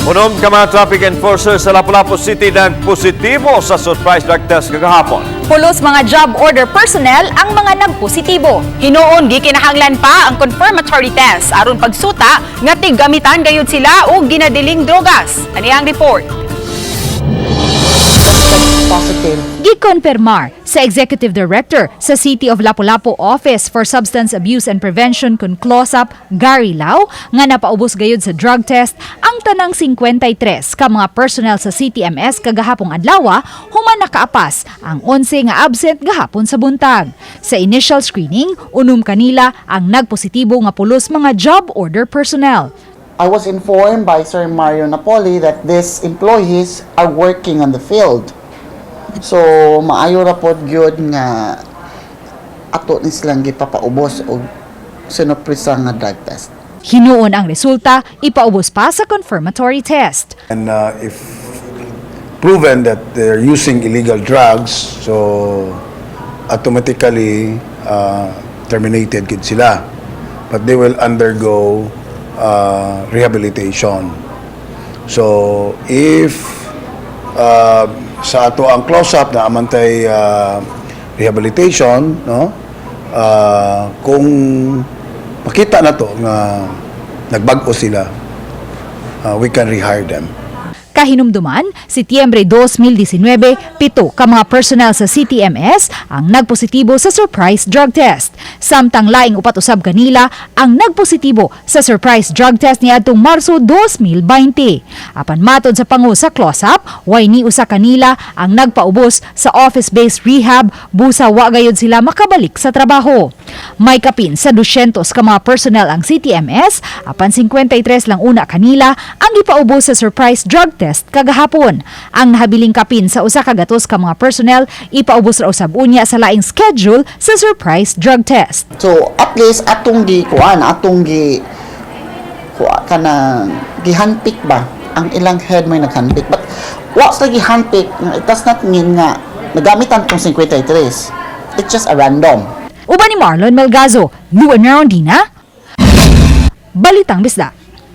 Unom ka mga traffic enforcer sa Lapu-Lapu City nagpositibo sa surprise drug test kagahapon. Pulos mga job order personnel ang mga nagpositibo. Hinuon gikinahanglan pa ang confirmatory test aron pagsuta nga tiggamitan gayud sila og ginadiling drogas. Ani ang report. Positive. Gikonfirmar sa Executive Director sa City of Lapu-Lapu Office for Substance Abuse and Prevention kun CLOSAP, Gary Lau, nga napaubos gayud sa drug test ang tanang 53 ka mga personnel sa CTMS kagahapong adlaw, human nakaapas ang 11 nga absent gahapon sa buntag. Sa initial screening, unom kanila ang nagpositibo nga pulos mga job order personnel. I was informed by Sir Mario Napoli that these employees are working on the field. So, maayo ra pod gyud nga ato ni silang gipapaubos og sinuprisa nga drug test. Hinuon ang resulta, ipaubos pa sa confirmatory test. And if proven that they're using illegal drugs, so automatically terminated gid sila. But they will undergo rehabilitation. So if sa ato ang CLOSAP naa man tay rehabilitation, no? Kung makita na to nga nagbag-o sila, we can rehire them. Kahinumduman, Setyembre 2019, 7 ka mga personnel sa CTMS ang nagpositibo sa surprise drug test. Samtang laing 4 usab kanila ang nagpositibo sa surprise drug test niadtong Marso 2020. Apan matod sa pangu sa CLOSAP, way ni usa kanila ang nagpaubos sa office-based rehab busa wa gayud sila makabalik sa trabaho. May kapin sa 200 ka mga personnel ang CTMS, apan 53 lang una kanila ang gipaubos sa surprise drug test kagahapon. Ang nahabiling kapin sa 100 ka mga personnel, ipaubos ra usab unya sa laing schedule sa surprise drug test. So, at least atong gi kuan, atong gi kuan kanang gihandpick ba, ang ilang head may naghandpick, but wa sa gihandpick, it does not mean nga nagamitan tong 53. It's just a random. Uban ni Marlon Melgazo, Luan Rondina, Balitang Bisdak.